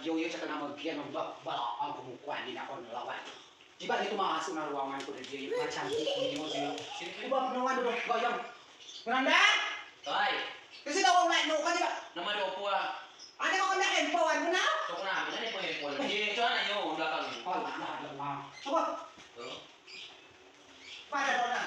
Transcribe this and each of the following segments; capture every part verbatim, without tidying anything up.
Yo, yo, cakap nama gen, ba, ba, aku muka ni nak kon lawan. Tiba dia tu masuk na ruangan ku dia, dia cantik ni, dia. Tiba penuhan duduk goyang. Fernanda? Hai. Kesi tahu nak nu kan tiba. Nama dia apa? Ada kau kena handphone, kena? Kau kena, kena handphone, handphone. Dia tu anak nyo belakang ni. Oh, lah, lah, lah, lah. Apa? Tuh. Pada dona.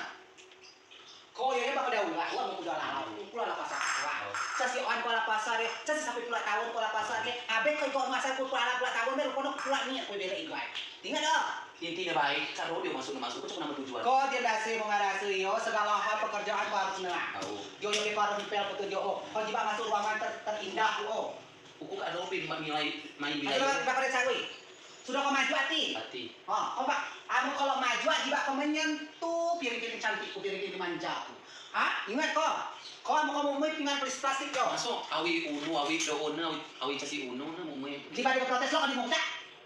Ko yo, yo, bak kedau lah, wak mau kuda lalau, kuda la pasar lah. Casi an ko la pasar ye, casi sampai puluh tahun ko la pasar ye. Abis ko ikut masa ko puluh, puluh tahun, baru kono puluh ni ko belek igai. Ingat dah. Inti ne baik, karo dio masuk, masuk, ko cuma nama tujuan. Ko dio dasi mengarasi yo, segala hal pekerjaan ko harus menang. Tahu. Yo, yo, ko harus pel petunjuk, oh. Ko jibeak masuk ruangan ter-, terindah, oh. Uku kak Robin, mak nilai main bilai. Sudah, sudah pada cari. Sudah ko maju ati. Ati. Ha, ko bak, amen ko lok maju ati bak ko menyentuh piring-piring cantik ku, piring-piring manja ku. Ha, ingat ko. Ko amen ko mumui pingan plastik ko. Masuk, awi unu, awi do ona, awi, awi casi unu, na mumui. Di balik protes lo, ko di muka.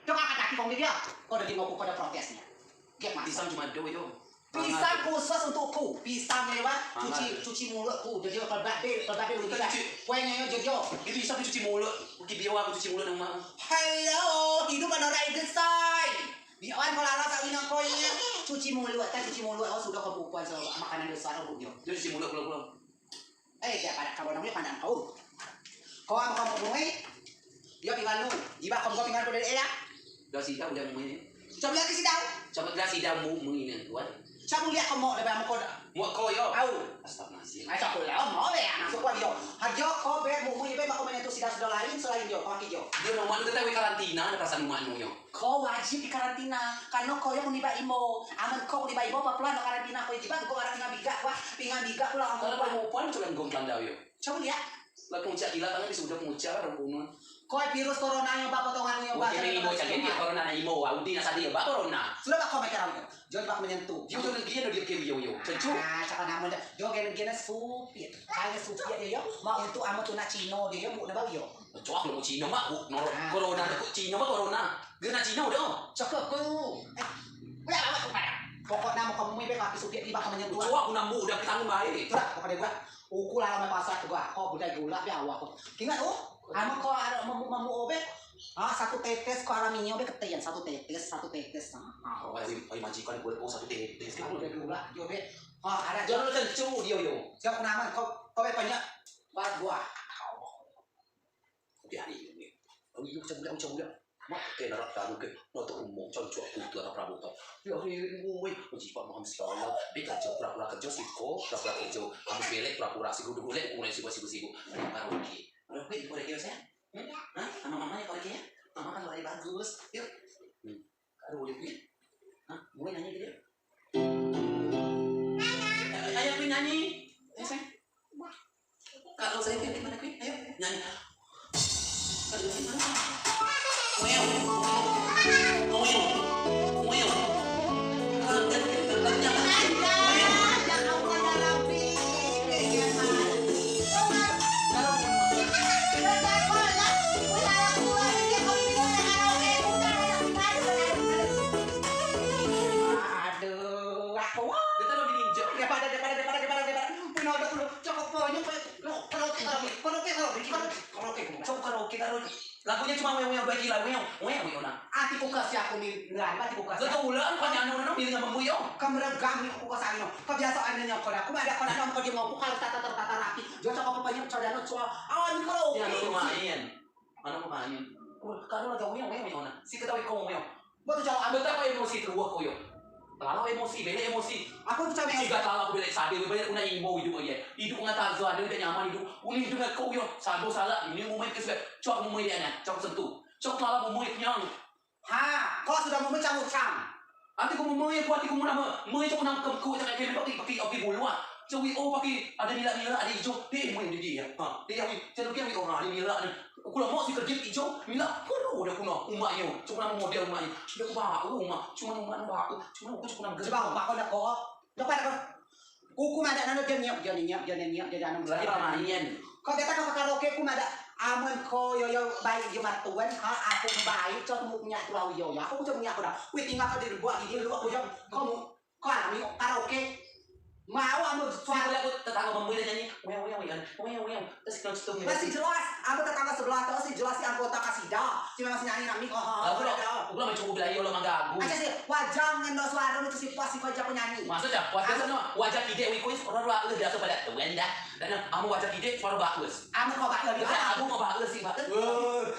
Coba kata kaki kong dia. Ko udah di muka, ko udah protesnya. Dia masuk. Pisang cuma do yo. Pisang khusus untuk ku. Pisang yo, Pak. Cuci, cuci mulut ku. Jadi pelbak be, pelbak be udah. Kue nyo jadi yo. Itu pisang cuci mulut. Ki biar aku cuci mulut nama. Halo, hidup ada orang gesai. Biar ko lalau tak ina ko ye. Cuci mulut, tak cuci mulut. Oh, sudah ko bukuan so makanan besar, oh, yo. Dia cuci mulut pulang-pulang. Eh, dia padan kau, namanya padan kau. Ko amen ko mumui, yo pingan nu. Jibeak ko pingan ko dari ya. Dah sida udah mumui. Coba lagi sida. Coba dah sida mumui ni, tuan. Coba lihat ko mau, dah mau ko dah. Mau ko yo. Au. Astagfirullahaladzim. Ai, coba lah, mau be, anak sekuat yo. Hajo ko be mumui be, bak ko menyentuh sida, sida lain, selain yo, pakai yo. Dia nomor tu kata we karantina, ada perasaan rumah nu yo. Ko wajib di karantina, karena ko yo muni ba imbo. Amen ko muni ba imbo, ba peluang karantina ko jibeak, ko karantina bigak, wah, pingan bigak pulo. Kalau mau puan, coba gong landau yo. Coba lihat. Lah pengucap gila, tangan disudah pengucap, orang punun. Ko virus corona yo ba potongan yo ba. Oke, imbo cak dia corona na imbo, udi na sadi yo ba corona. Sudah ba ko mikir amen. Jauh ba menyentuh. Yo, jauh lagi yo, dia ke yo yo. Cencu. Ah, cakap nama dah. Jauh gen-gen supit. Kayak supit yo yo. Mau untuk amen tu nak Cino dia yo, mau dah ba yo. Cok, aku nak Cino, mak. Noro corona, aku Cino, mak, corona. Gena Cino dah. Cakap ku. Eh, udah lama tu pada. Pokok nama ko mumui be, kaki supit di bak ko menyentuh. Cok, aku nambu udah ketanggung baik. Sudah, pokok dia gua. Uku lalau mai pasar tu gua. Ko budai gula be awak ko. Ingat, oh, amen ko ada mamuk-mamuk obe. Ah, satu tetes ko alami nyo be keten, satu tetes, satu tetes. Ah, oh, ai, ai, majikan gue, oh, satu tetes. Ko budai gula, yo be. Ah, ada. Jangan cencu dia yo. Siap nama ko, ko be banyak. Buat gua. Biari ini. Au, iyo, cak budak, cak budak. Mak ke narak taruh ke, no tu umong, cak cak kutu anak Prabu tau. Ya, woi, uji pak maham sekali. Dia kerja pura-pura kerja siko, pura-pura kerja. Kamu belek pura-pura siko, dulu lek, mulai siko, siko, siko. Karaoke. Karaoke, karaoke, sayang. Hmm? Hah? Sama mamanya karaoke ya? Mama kan suaranya bagus. Yuk. Hmm. Aduh, dia punya. Hah? Gue nyanyi gitu ya? Ayo, gue nyanyi. Ayo, sayang. Kalau saya kayak gimana, Kwi? Ayo, nyanyi. Aduh, gimana? Ngoyong. Ngoyong. Ngoyong. Ngoyong. Aduh, aku. Dia taruh di ninja. Daripada, daripada, daripada, daripada, daripada. Punya udah dulu. Cokok ponyok, ponyok. Karaoke, karaoke, karaoke, karaoke, karaoke, karaoke, karaoke, karaoke. Lagunya cuma weyong, weyong, bagi lagu weyong, weyong, weyong, nah. Ati ku kasih aku mil-, ngelan, ati ku kasih. Gak tau lah, kan anu, anu, milih sama weyong. Kamu regam ni aku kasih anu. Kebiasaan ni aku dah. Aku ada, aku ada, aku dia mau, aku kalau tata, tata, tata rapi. Dia cakap apa banyak, cakap anu, cuma, awan, kalau. Ya, aku main. Mana mau main? Wah, kalau lagi weyong, weyong, weyong, nah. Si ketahui kau weyong. Betul, cowok. Betul, kau emosi terus, kau yo. Terlalu emosi, belek emosi. Aku tuh cowok. Tiga kali aku belek sadar, belek aku nak imbau hidup aja. Hidup nggak tahu, ada tidak nyaman hidup. Ulih hidup nggak kau yo. Sabo salah, ini mau main ke sudah. Cok mau main dia, cok sentuh. Cok terlalu mau main kenyang. Ha, kau sudah mau main campur cang. Ati ku mau main, ku ati ku mau nama, main cok nang ke ku cak kayak pakai, pakai, pakai bulu ah. Cok wi oh pakai, ada nila-nila, ada hijau. Deh, main di dia. Ha, dia wi, cak lu kayak wi orang ada nila. Uku lamo si kerja ijo, mila kero dah kuno umaknyo. Cuma model umaknyo. Dah ku bau umak, cuma umak bau, cuma uku cuma gede. Coba umak kau dah kau. Dah pada kau. Uku madak nano dia nyiap, dia nyiap, dia nyiap, dia anu. Lagi pamanian. Kau kata kau karaoke ku madak amen kau yo yo baik je matuan, ha aku baik, cok mu nyak tu yo yo. Aku cok nyak kau dah. Wih tinggal kau di buat gigi lu aku yo. Kau mu Ko alami karaoke. Mau ambo suaro. Aku tetangga memberi nyanyi. Wew, wew, wew. Wew, wew. Terus kalau situ. Masih jelas. Ambo tetangga sebelah tu masih jelas si anggota kasida. Cuma masih nyanyi nami. Oh, oh, aku udah, aku udah mencoba belajar lo manggagu. Aja sih, wajah ngen suaro nu si pas si kau jago nyanyi. Maksud siapa? Biasa no, wajah kidek wiko orang dua lu biasa pada tuan dah. Dan ambo wajah kidek suaro bagus. Ambo kau bagus. Aku mau bagus sih, bagus.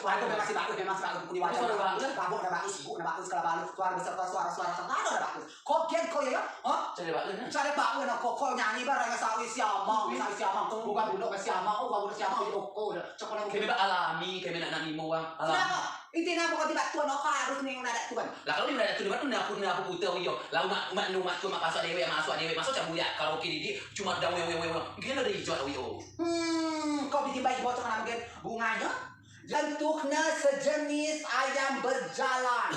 Wah, aku masih bagus, masih bagus. Punya wajah. Suaro bagus. Bagus dah bagus, ibu dah bagus, kalau bagus. Suaro beserta suara-suara satu dah bagus. Kau gen kau ya, ya? Hah? Cari bagus, nah. Cari bagus, nah. Kau, kau nyanyi barang sawi siamang, sawi siamang. Bukan budak siamang, oh, bukan budak siamang, oh, kau dah. Cakap lagi. Kami alami, kami nak, nak nimo, Bang. Alami. Kenapa? Intinya apa kau tidak tuan, kau harus nih nak tuan. Lah, kalau ni nak tuan, baru nak pun nak putih, yo. Lah, mak, mak, nu, mak, tu, mak, masuk dewe, masuk dewe, masuk cabul ya. Kalau kini di, cuma dah, wew, wew, wew, wew. Mungkin ada hijau, wew. Hmm, kau bikin baik, bocor, nak bikin bunganya. Bentuknya sejenis ayam berjalan.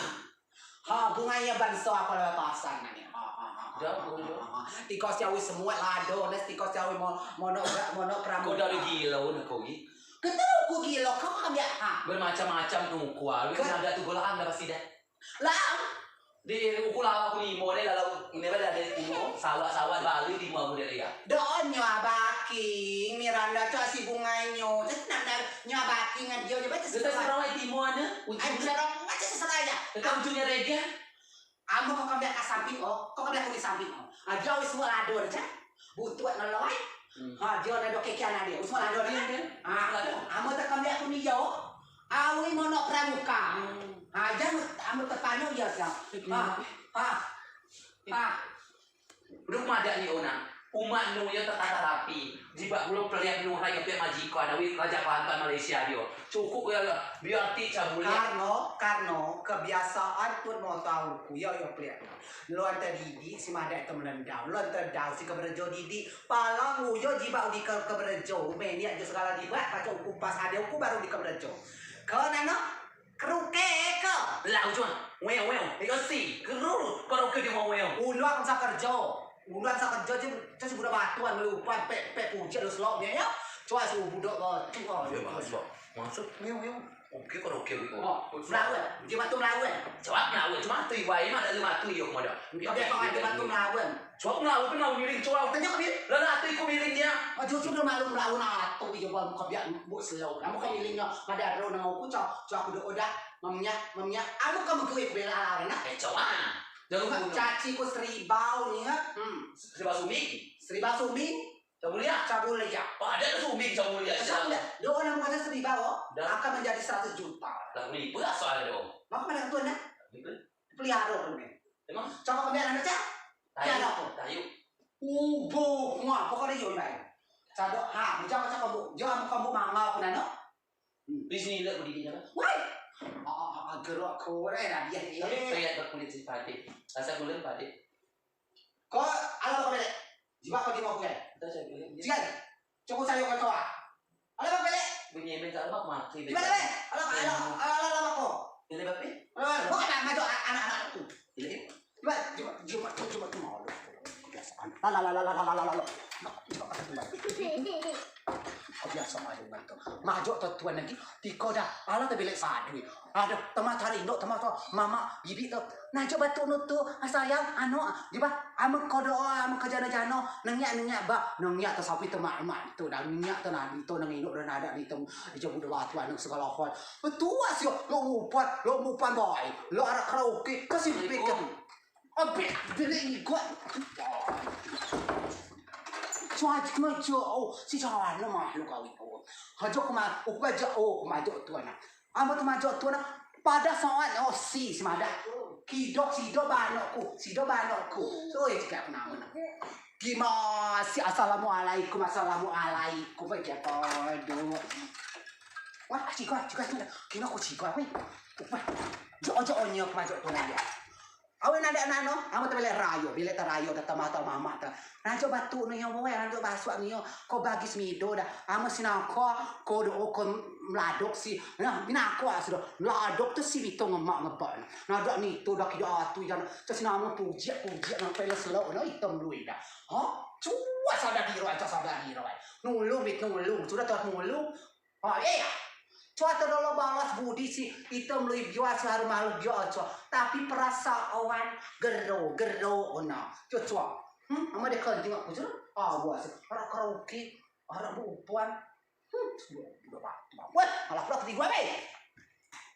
Ha, bungai yo banso aku lewat pasar nani. Ha, ha, ha, ha. Dah, ha, boleh, ha, dah. Ha, ha. Tiko siawi semua lado, nes tiko siawi mo-, mono, mono pramuka. Kau dah gilo, nak kau ni. Kau tahu aku gilo, kau kan biar, ha. Bermacam-macam tu, kau. Kau ada tu bolaan dah pasti dah. Lah. Di uku lalau aku limo deh, lalau ini pada ada limo, sawah-sawah Bali limo aku deh ya. Doon nyo abaking, Miranda tu si bungai nyo. Terus nak, nak nyo abaking ngan dio, nyo baca sesuai. Sesuai limo ane. Ai, ujung serong, baca sesuai ya. Tetap ujungnya rega. Ambo kau kambing ke samping, oh. Kau kambing aku di samping, oh. Ah, jauh semua lado aja. Butuh nak lelai. Hmm. Ha, dio nak dok kekian ade. Semua lado aja. Iya, iya. Ah, ambo tak kambing aku ni jauh. Awi mono pramuka. Hmm. Ah, jangan ambo terpanyo ya, siang. Hmm. Ha, ha, ha. Udah madak ni, Ona. Umak nu yo tetata rapi. Jibeak pulo peliak nu rayo pek majiko ade wi raja Kelantan Malaysia dio. Cukup yo lah. Biar ti cabul ya. Karno, karno kebiasaan tun mau tau ku yo, yo peliak. Lon tedidik si madak itu melendau. Lon tedau si keberejo didik. Palang uyo jibeak udi ke, keberejo. Meniak jo segala dibeak, pacok uku pas ade uku baru di keberejo. Ke nano? Keruke ke. Lau cuma. Wew, wew. Iko si. Keru. Baru ke dio mau wew. Ulu aku sa kerjo. Ulu aku sa kerjo je, je si budak batuan melupa, pek, pek pucik lu selok dio, ya. Cuma si budak batuan. Dia masuk. Masuk. Wew, wew. Oke, kok oke, oke. Oh, melawan. Dia batu melawan. Cuma melawan. Cuma tu iwai mah ada lima tu, yo, kemana? Kau biasa main dia batu melawan. Cuma melawan, pernah miring, cuma. Tanya kau, Bil. Lah, lah, tu ikut miring dia. Ah, jujur dia malu melawan, ah, tu, iya, bang, kau biar buat selau. Kamu kau miring, ya. Pada ro nang aku, cak, cak aku doa dah. Mamnya, mamnya. Aku kamu kue bela, nah. Eh, cuma. Jangan bunuh. Caci ku seribau ni, ya. Hmm. Seribau suming. Seribau suming. Cabuliak? Cabuliak. Wah, ada tu suming cabuliak. Cabuliak. Doa nama kata seribau, oh. Dah. Akan menjadi seratus juta. Lah, beli beras soalnya dong. Maka mana tuan, ya? Beli beras. Pelihara tu, ni. Emang? Coba kau biar anak, Cak. Tayu. Biar apa? Tayu. Ubo, wah, pokoknya yo, Mbak. Cado, ha, jangan cakap bu, jangan kamu mangga aku nano. Hmm. Di sini lah, berdiri, kan? Woi. Ah, ah, ah, gerak kau, eh, dah dia, eh. Kayak berkulit si Pade. Rasa kulit Pade. Ko, alah, bako belek. Jibeak ko di mau kuliah. Jibeak. Cukup sayo ko coa. Alah, bako belek. Bunyi men tak lemak mati. Jibeak, belek. Alah, alah, alah, alah, bako. Ini bapi? Alah, alah, bako nak majok anak-anak tu. Ini. Jibeak, jibeak, jibeak, jibeak, jibeak, malu. Kebiasaan. Lah, lah, lah. Jibeak, jibeak. Kebiasaan aja, Bang. Majok tu tuan lagi. Tiko dah. Alah, tebilek sadui. Aduh, temah cari indok, temah tu, mamak, bibi tu. Najok batuk nu tu, ah, sayang, anu, jibeak, amen ko doa, amen ko jano-jano, nengiak, nengiak, ba, nengiak tu sapi tu mak, mak tu dah, nengiak tu nadi tu, neng indok dah nadeak ni tu, ijo budak batu anu segalo hal. Betul, sio, lo mupan, lo mupan, boy, lo arak karaoke, kasih pikir. Abis, bilik igo. Cuaca kena jauh, si jalan lemah lo kau itu. Hajo kemar, oh, baca, oh, kemar jauh tu anak. Ambo temajok tu nah, pada saat, oh, si, si madak. Kidok, sido banok ku, sido banok ku. So, ya, cakap aku nama nah. Gimana si, assalamualaikum, assalamualaikum, baik ya, aduh. Wah, cikgu, cikgu, cikgu. Kino ku cikgu, weh. Wah, jo, jo, onyo, temajok tu nah, ya. Awe nadeak nano, amen tebelek rayo, belek terayo, dah temah tau mamak dah. Najok batuk nio, weh, najok basuak nio, ko bagi semido dah. Amen si nako, ko do, ko meladok si. Nah, binako ah sudo. Meladok tu si bito ngemak ngebak. Nadeak nito dah kidok atu jan. Cak si namo pujiak, pujiak nang peles lok no item lui dah. Ha? Cuak sadar diro, cak sadar diro. Nulung bit nulung, sudo tuat nulung. Ha, eh. Cua tedolo balas budi si item lui bioa si harum harum bioa cua. Tapi perasaan gero, gero ona. Cua, cua. Hmm, amen de kencing aku jero, awas, arak karaoke, arak bubuan. Hmm, sudo, sudo, Pak. Weh, alah pula ketigo, be.